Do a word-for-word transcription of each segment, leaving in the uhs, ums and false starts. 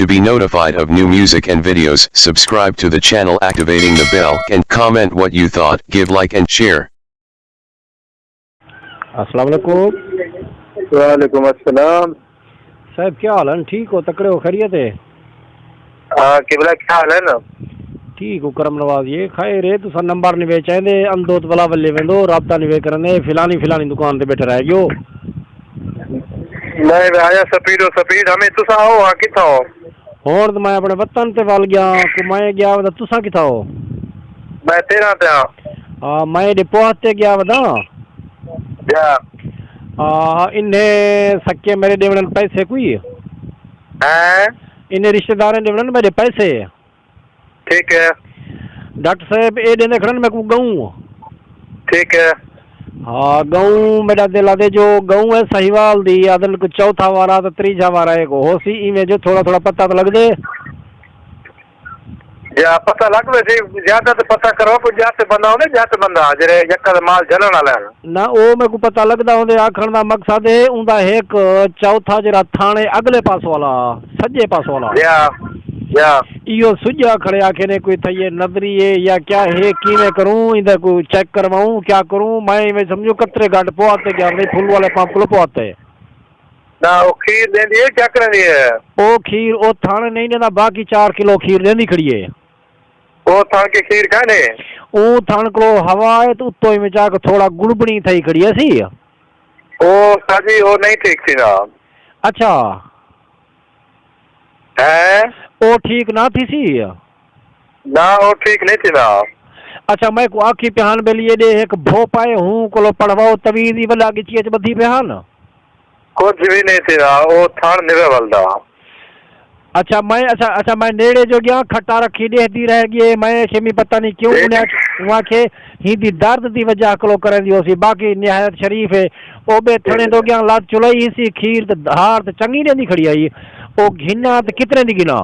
To be notified of new music and videos, subscribe to the channel, activating the bell, and comment what you thought. Give like and share. السلام علیکم۔ وعلیکم السلام۔ صاحب کیا حال ہیں؟ ٹھیک ہو؟ تکڑے ہو؟ خیریت ہے؟ ہاں قبلہ، کیا حال ہے نا؟ ٹھیک ہو؟ کرم نواز، یہ خیر ہے، تسا نمبر نہیں وے چاہندے، اندوت بلا ولے ویندو، رابطہ نہیں وے کرنے، فلانی فلانی دکان تے بیٹھے رہ گیو۔ نہیں میں آیا سپیڈ و سپیڈ، ہمیں تسا ہو، ہاں کتھا ہو؟ ہون تو میں اپنے وطن تے ول گیا، کو میں گیا ودا، تسا کتھا ہو؟ میں تیرا تے ہاں۔ ہاں، میں ایڈے پوہت تے گیا ودا۔ جا۔ ہاں، انہیں سکے میرے ڈیونن پیسے کوئی؟ ہیں؟ انہیں رشتہ داریں ڈیونن میرے پیسے۔ ٹھیک ہے۔ ڈاکٹر صاحب، اے ڈیندے کھڑن میکوں گئوں۔ ٹھیک ہے۔ ہاں، گئوں میڈا دل آدے جو گئوں ہے سہیوال دی، آدن کو چوتھا وارا تے تریجھا وارا ایک ہو سی، ایویں جو تھوڑا تھوڑا پتہ تے لگ دے۔ یا پتہ لگ ویسی، زیادہ تے پتہ کرو، کوئی جت بندہ ہوندے، جت بندہ جڑے یکا دے مال جلن والا ہے۔ نہ، او میکوں پتہ لڳدا ہوندے، آکھݨ دا مقصد اے اوندا ہک چوتھا جیڑھا تھاݨے اڳلے پاسوں آلا، سڄے پاسوں آلا۔ یا، یا۔ ایہو سڄا کھڑے آکھے نے کوئی تھئیے نظری اے یا کیا ہے، کیویں کروں، ایندا کوئی چیک کرواؤں، کیا کروں، میں ایویں سمجھو کترے گھٹ پوا تے ڳیا، نہیں پھل والے پمپ کولو پوا تے۔ نہ، او کھیر ݙیندی ہے، کیا کریندی ہے؟ او کھیر، او تھاݨے نہیں ݙیندا، باقی چار کلو کھیر ݙیندی کھڑی اے۔ او تھݨ کے کھیر کائنی؟ اوں تھݨ کولو ہوا آئے تے اتوں ایویں چا کے تھوڑا گڑبڑی تھئی کھڑی ہسی۔ او ساجی او نئیں ٹھیک تھیندا۔ اچھا۔ ہیں؟ او ٹھیک نہ تھیسی۔ نہ او ٹھیک نئیں تھیندا۔ اچھا میکوں آکھی پیا ہن بیلی ایڈے ہک بھوپا اے ہوں کولو پڑھواؤ تویز ای ولا گچی اچ بدھی پیا ہن۔ کجھ وی نئیں تھیندا، او تھݨ نوے ولدا۔ اچھا میں اچھا اچھا میں نیڑے جو گیاں کھٹا رکھی ݙیہدی رہ ڳئے، میں شیمی پتہ نی کیوں انہیں آکھ- اوں آکھے ہیندی درد دی وجہ کولو کریندی ہوسی، باقی نہایت شریف ہے۔ او ٻئے تھݨے دو گیاں لت چلائی ہیسی، کھیر تے ہار تے چنڳی ݙیندی کھڑی ہئی، او گھناں تے کتنے دی گھناں؟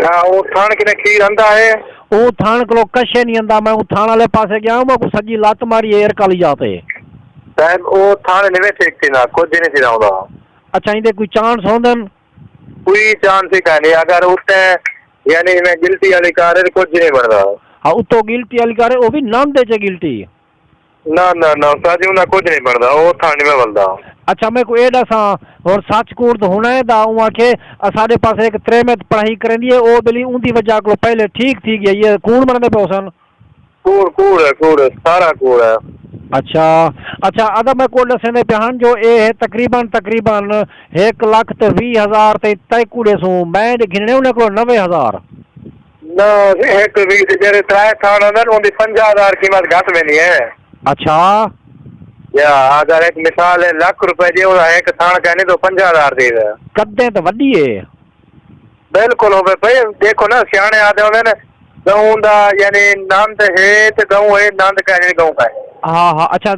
ہاں، او تھݨ کنے کھیر آندا ہے؟ او تھݨ کولو کشے نی آندا، میں اوں تھݨ آلے پاسے ڳیا ہاں، میکوں سڄی لت ماری اے، ایر کالی جا تے۔ صاحب، او تھݨ نویں ٹھیک تھیندا، کجھ نی تھیندا اوندا۔ اچھا، ایندے کوئی چانس ہوندن؟ کوئی چانس ہی کائنی، اگر اتے یعنی میں گلٹی آلی کار ہے، کجھ نی بݨدا۔ ہاں، اتوں گلٹی آلی کار ہے، او وی نند اچ گلٹی۔ نہ نہ نہ استاد جی، انہاں کجھ نئیں بݨدا، او اتھاں نویں ولدا۔ اچھا میکوں اے ݙساں، ہݨ سچ کوڑ تاں ہݨ ہے دا، اوں آکھے اساݙے پاسے ہک تریمت پڑھائی کریندی ہے، او ٻلی اوندی وجہ کولوں پہلے ٹھیک تھی ڳئی ہے، کوڑ مرندے پئے ہوسن؟ کوڑ کوڑ ہے، کوڑ ہے، سارا کوڑ ہے۔ اچھا اچھا ادا میکوں ݙسیندے پئے ہن جو اے ہے تقریبا تقریبا ہک لکھ تے ویہہ ہزار تے تئیں کوڑے سوں، میں گھنݨے انہاں کولوں نوے ہزار۔ نہ ہک وی تے جیڑھے ترائے تھاݨ ہوندن اوندی پنجاہ ہزار قیمت گھٹ ویندی ہے۔ اچھا۔ یا اگر ہک مثال ہے لکھ روپے دی اوندا ہک تھاݨ کائنی تے او پنجاہ ہزار دی ہے۔ قدیں تے وݙی ہے۔ بالکل ہووے بھئی ݙیکھو نا سیاݨے آہدے ہوندن ڳئوں دا یعنی نند ہے تے ڳئوں ہے نند کائنی ڳئوں کائنی۔ ہا ہا اچھا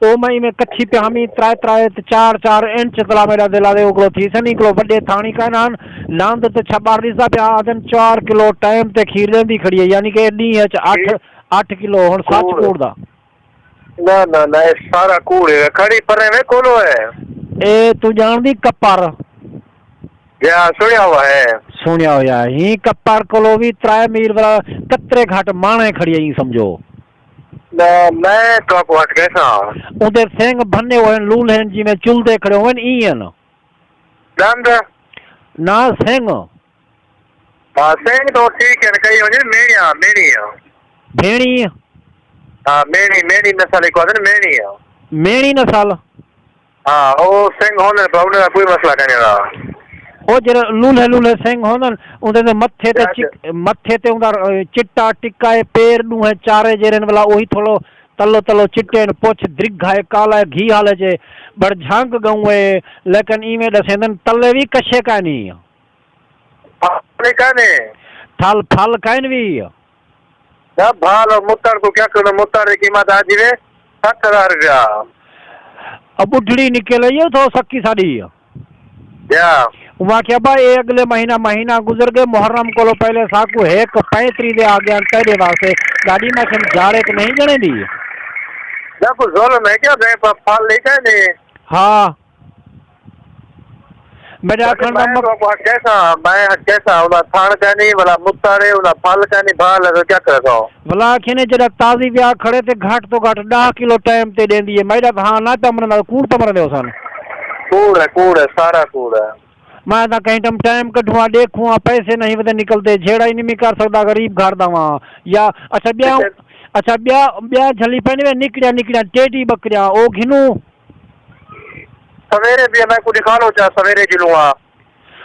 او میں ایویں کچھی پیا ہمی ترائے ترائے تے چار چار انچ تلا میݙا دل آہدے اوکڑو تھیسن اینکڑو وݙے تھاݨی کائنا ہن نند تے چھٻر ݙسدا پیا آہدن چار کلو ٹائم تے کھیر ݙیندی کھڑی ہے یعنی کہ ݙینہہ اچ اٹھ اٹھ کلو ہݨ سچ کوڑ دا۔ نہ نہ نہ اے سارا کوڑ ہے کھڑی پرے وے کولو ہے۔ اے توں ڄاݨدی کپر۔ جا سݨیا ہوا ہے۔ سݨیا ہویا ہے ہی کپر کولو وی ترائے میل والا کترے گھٹ ماݨے کھڑی ایں سمجھو۔ نہ میں تہاکوں ہٹ ڳئے ساں۔ اوندے سنگ بھنے ہوئن لولھن جیویں چلدے کھڑے ہوئن ایں ہن۔ ݙند۔ نہ سنگ۔ ہاں سنگ تو ٹھیک ہے کئی ہو جائے میݨی ہاں میݨی ہاں۔ بھیݨی۔ ہاں میݨی میݨی نسل ہک آہدن میݨی ہاں۔ میݨی نسل۔ ہاں او سنگ ہوندن پر انہاں دا کوئی مسئلہ کائنی ہوندا۔ او جیڑھے لولھے لولھے سنگ ہوندن اوندے دے متھے تے چک متھے تے اوندا چٹا ٹکا اے پیر ݙوہیں چارے جیڑھے ہن ولا اوہی تھوڑو تلو تلو چٹے ہن پچھ درگھا اے کالا اے گھی ہالے جے بڑ جھنگ ڳئوں اے لیکن ایویں ݙسیندن تلے وی کشے کائنی۔ پھل کائنی۔ تھل پھل کائن وی۔ نہ بھال او متر کوں کیا کرݨا متر دی قیمت آ جیوے ست ہزار روپیہ۔ او ٻڈھڑی نکل آئی ہے اتھوں سکی ساݙی۔ یا۔ اوں آکھیا ابا اے اڳلے مہینہ مہینہ گزر ڳئے محرم کولوں پہلے ساکوں ہک پینتری دے آ ڳئن تیݙے واسطے ݙاݙی میں کھن جاڑیک نہیں ڄݨیندی۔ نہ کوئی ظلم ہے کیا میں پھل لے کائنی۔ ہا۔ میݙے آکھݨ دا میں مق- تہاکوں حق کیسا، میں حق کیسا، انہاں تھݨ کائنی، ولا متر ہے، انہاں پھل کائنی، بھا لڳے کیا کرے سو؟ ولا آکھینے جیڑھا تازی ویا کھڑے تے گھٹ توں گھٹ ݙاہ کلو ٹائم تے ݙیندی ہے۔ میݙا تاں ہاں نہ پیا مندا، کوڑ پیا مرندے ہوسن۔ کوڑ ہے، کوڑ ہے، سارا کوڑ ہے۔ میں تاں کہیں ٹائم، ٹائم کڈھواں، ݙیکھواں، پیسے نہیں ودے نکلدے، جھیڑا ہی نہیں میں کر سڳدا، غریب گھر دا واں۔ یا اچھا ٻیا، اچھا ٻیا، ٻیا جھلی پئے نے نکڑیاں نکڑیاں ٹیڈی ٻکریاں، او گھنوں؟ سویرے بھی میں کو دکھا لو چا، سویرے جلوں آ۔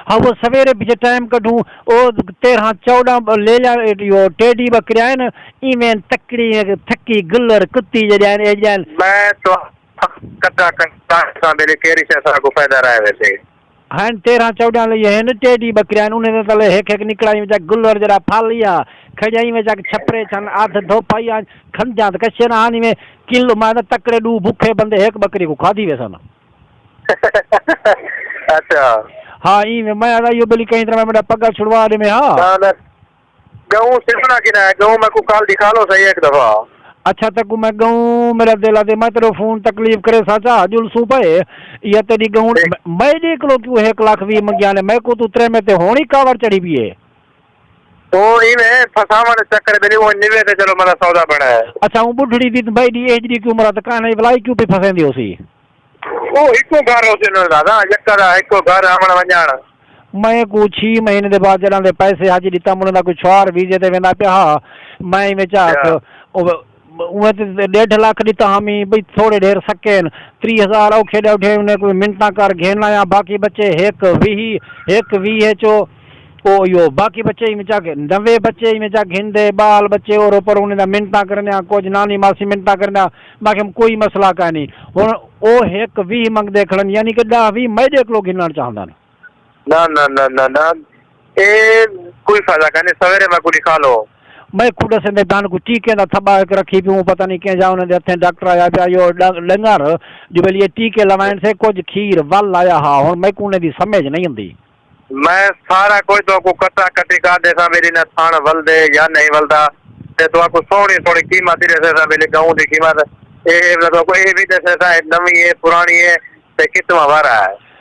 ہاں، وہ سویرے پچھے ٹائم کڈھوں، او تیرہاں چوݙاں ب-، لے جا، او ٹیڈی ٻکریاں ہن، ایویں تکڑی، تھکی گلر کتی جیڑھے ہن، اے جیڑھے ہن۔ میں تو کٹا کٹا ساں میرے کیری سے سارا کو فائدہ رہے ویسے۔ ہن تیرہاں چوݙاں لئی ہن، ٹیڈی ٻکریاں ہن، انہیں دے تلے ہک ہک نکڑا ایویں جا گلر جیڑھا پھل یا، کھڑیاں ایویں جا چھپرے چھن، ادھ دھوپ آئی آن، کھندیاں تے کشے نہ آن، ایویں کلو، میں تاں تکڑے ݙو بکھے بندے ہک ٻکری کو کھادی ویسن۔ اچھا۔ ہاں، ایں میں، میں آہدا، ایہو بلی کہیں طرح میں میݙا پڳا چھڑوا ݙے میں، ہا۔ نہ، نہ۔ ڳئوں سݨݨا کینا ہے، ڳئوں میکوں کل ݙکھا لو سہی ہک دفعہ۔ اچھا، تیکوں میں ڳئوں، میݙا دل آہدے، میں تیݙو فون تکلیف کریساں چا، جلسوں پئے، یا تیݙی ڳئوں، ٹھیک۔ میں، میں ݙیکھ لو کیوں ہک لکھ ویہہ منگیاں نے، میکوں توں تریمے تے ہݨ ہی کاوڑ چڑھی پئی ہے۔ او ایویں پھساوݨ چکر ٻلی، او نوے تے چلو میݙا سودا بݨا ہے۔ اچھا، اوں ٻڈھڑی دی بھائی دی ایجھ دی کیوں مراد کائنی، ولا کیوں پئی پھسیندی ہوسی؟ او ہکو گھر ہوسی انہاں دا، یکا دا ہکو گھر آوݨ ونڄݨ۔ میں کو چھی مہینے دے بعد جݙاں دے پیسے حج ݙتا، انہاں دا کوئی چھوار ویزے تے ویندا پیا ہا، میں ایویں چا آکھ، او، اوویں تے ݙیڈھ لکھ ݙتا ہا میں، بھئی تھوڑے ڈھیر سکین، تریہہ ہزار اوکھے ݙے اٹھے، انہیں کوئی منتاں کر گھن آیا، باقی بچے ہک ویہہ، ہک ویہہ چو، او ایہو، باقی بچے ایویں چا گھن، نویں بچے ایویں چا گھندے، ٻال بچے اور اوپر انہیں دا منتاں کرݨیاں، کجھ نانی ماسی منتاں کرݨیاں، میں آکھیم کوئی مسئلہ کائنی۔ ہݨ او ہک ویہہ منگدے کھڑن، یعنی کہ ݙاہ ویہہ میݙے کولوں گھنݨ چاہندن۔ نہ، نہ، نہ، نہ، نہ۔ اے کوئی فائدہ کائنی، سویرے میکوں ݙکھا لو۔ میں کوں ݙسیندے پئے ہن کوئی ٹیکے دا تھٻا ہک رکھی پیوں، پتہ نہیں کہیں جا انہاں دے ہتھیں ڈاکٹر آیا پیا، ایہو ڈ-، ڈنگر جو ٻلی اے ٹیکے لوائن سے کجھ کھیر ول آیا ہا، ہݨ میکوں انہیں دی سمجھ نہیں ہوندی۔ میں سارا کجھ تہاکوں کٹا کٹی کر ݙیساں، میݙی نہ تھݨ ولدے یا نہیں ولدا، تے تہاکوں سوہݨی سوہݨی قیمت ہی ݙیساں، میݙی ڳئوں دی قیمت۔ اے، اے تہاکوں اے وی ݙیساں، اے نویں اے، پراݨی اے، تے کتواں وارا ہے۔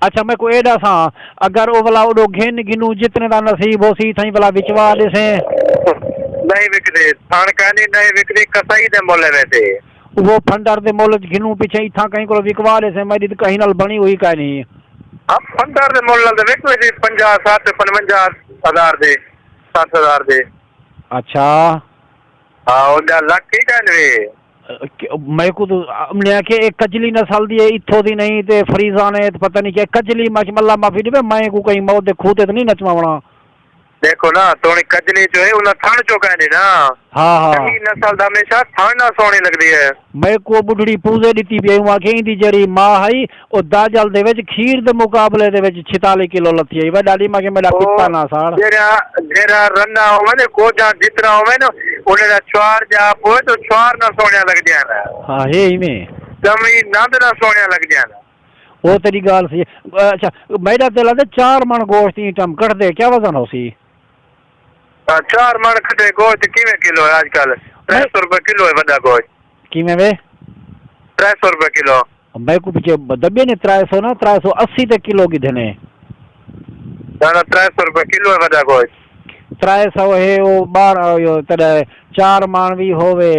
اچھا، میکوں اے ݙساں، اگر او ولا اوݙو گھن گھنوں جتنے دا نصیب ہوسی، تھئیں ولا وچوا ݙیسیں؟ نہیں وکدی، تھݨ کائنی، نہیں وکدی، کسائی دے مول ویندی۔ او پھنڈر دے مول گھنوں پچھے اتھاں کہیں کولوں وکوا ݙیسیں، میݙی تے کہیں نال بݨی ہوئی کائنی۔ ہاں، پندرہ دے مول نال تے وک ویسی، پنجاہ، سٹھ، پنجونجاہ ہزار دے، سٹھ ہزار دے۔ اچھا۔ ہاں، او ݙاہ لکھ کی کائنی وے۔ میکوں تو، میں آکھیا اے کجلی نسل دی ہے، اتھوں دی نہیں تے فریزان ہے، تے پتہ نہیں کیا کجلی، میں آکھیا اللہ معافی ݙیوے، میں کوں کہیں موت دے کھوہ تے تے نہیں نچواوݨا۔ ݙیکھو نا، سوہݨی کجلی جو ہے، انہاں تھݨ چوکا ہے نا۔ ہاں، ہاں۔ چنڳی نسل دا ہمیشہ تھݨ نال سوہݨی لڳدی ہے۔ میکوں او ٻڈھڑی پوزے ݙتی پئی، اوں آکھیا ایندی جیڑھی ماء ہئی، او داجل دے وچ کھیر دے مقابلے دے وچ چھتالی کلو لتھی ہئی۔ وے ݙاݙی، میں آکھیا میݙا او پتا نہ ساڑ۔ جیڑھا، جیڑھا رنڈا ہووے نا، گوجاں جتنا ہووے نا، انہیں دا چھوار جا پوئے تو چھوار نال سوہݨیاں لڳدیاں نے۔ ہاں، ہے ایویں۔ ڄمی نند نال سوہݨیاں لڳدیاں نے۔ او تیݙی ڳالھ صحیح ہے۔ اچھا، میݙا دل آہدے چار مݨ گوشت ایں ٹائم کڈھدے، کیا وزن ہوسی؟ ہاں، چار مݨ کڈھے گوشت کیویں کلو ہے اڄ کل؟ ترے سو روپے کلو ہے وݙا گوشت۔ کیویں وے؟ ترے سو روپے کلو۔ میکوں پچھے دبے نے ترے سو نا، ترے سو اسی تے کلو گھدے نے۔ نہ، نہ، ترے سو روپے کلو ہے وݙا گوشت۔ ترے سو ہے، او ٻارہ، او تیݙا چار مݨ وی ہووے،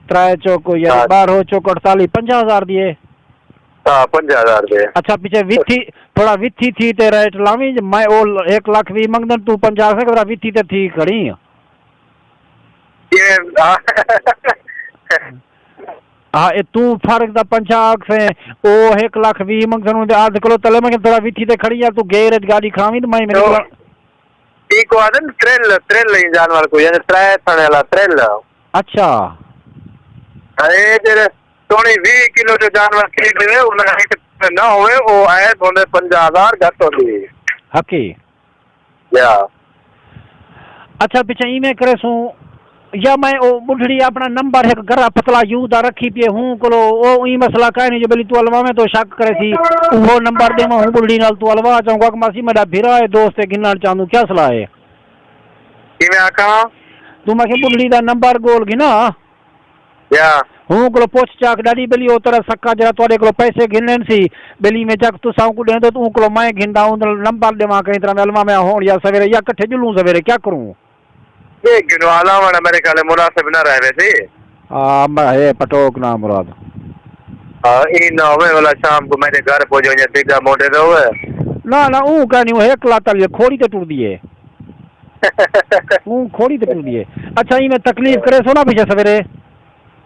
ترے چوک، یعنی ہاں۔ ٻارہ چوک اڑتالیہ، پنجاہ ہزار دی ہے۔ ہاں، پنجاہ ہزار دے۔ اچھا، پچھے وتھی، تھوڑا وتھی تھی تے ریٹ لاویں، میں او ہک لکھ ویہہ منگدن، توں پنجاہ سڳدا، وتھی تے تھی کھڑی ہیں۔ یہ، ہاں۔ ہاں، اے توں فرق دا پنجاہ آکھسیں، او ہک لکھ ویہہ منگسن، اوندے ادھ کلو تلے منگسن، تھوڑا وتھی تے کھڑی آ، توں گیئر اچ گاݙی کھاویں تے میں میݙے تو کول ایکوں آہدن تھرل، تھرل ایں جانور کوں، یعنی ترے تھݨے والا تھرل۔ اچھا۔ اے جیڑھے سوہݨی ویہہ کلو جو جانور کھیݙ ݙیوے، انہاں ہک نہ ہووے، او عیب ہوندے پنجاہ ہزار گھٹ ہوندی ہے۔ حقی۔ یا۔ اچھا، پچھے ایویں کریسوں، یا میں او ٻڈھڑی اپݨا نمبر ہک گرا پتلا یو دا رکھی پئے ہوں کولو، او ایں مسئلہ کائنی جو بلی توں الواویں تو شک کریسی، اوہو نمبر ݙیواں ہوں ٻڈھڑی نال توں الوا چاہوں گا کہ ماسی میݙا بھرا ہے، دوست ہے، گھنݨ چاہندوں، کیا صلاح ہے؟ کیویں آکھاں؟ توں میں کہ ٻڈھڑی دا نمبر ڳول گھنا۔ یا ہوں کلو پوچھ چاک ڈاڈی بلی او تیرا سکا جڑا تواڈے کلو پیسے گھنن سی بلی میں جک تساں کو ڈیندو تو اون کلو میں گھندا اون نمبر دیواں کہیں طرح میں الما میں ہون یا سویرے یا کٹھے جلوں سویرے کیا کروں؟ یہ گنوالا والا میرے خیال مناسب نہ رہے سی۔ آ میں ہے پٹوک نام مراد۔ ہاں، این نہ ہوئے والا شام کو میرے گھر پہنچو یا تیگا موٹے دے ہوئے۔ نہ نہ اون کہنی وہ ایک لاتا لیے کھوڑی تے ٹر دیے۔ اون کھوڑی تے ٹر دیے۔ اچھا ہی میں تکلیف کرے سو نا پیچھے سویرے۔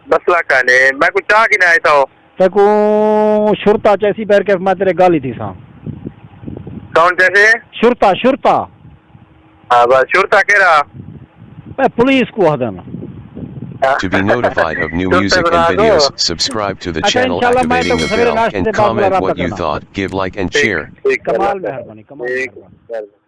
مسئلہ کہنے میں کو چاہ کی نہ آئے تھا ہو۔ تیکوں شرطہ چیسی پیر کے میں تیرے گل ہی تھی ساں۔ کون چیسے؟ شرطہ شرطہ۔ ہاں بس شرطہ کہہ رہا۔ اے پولیس کو آہدن۔ To be notified of new music and videos, subscribe to the channel, activating the bell, and comment what you thought, give like and share. ٹھیک کمال مہربانی کمال مہربانی۔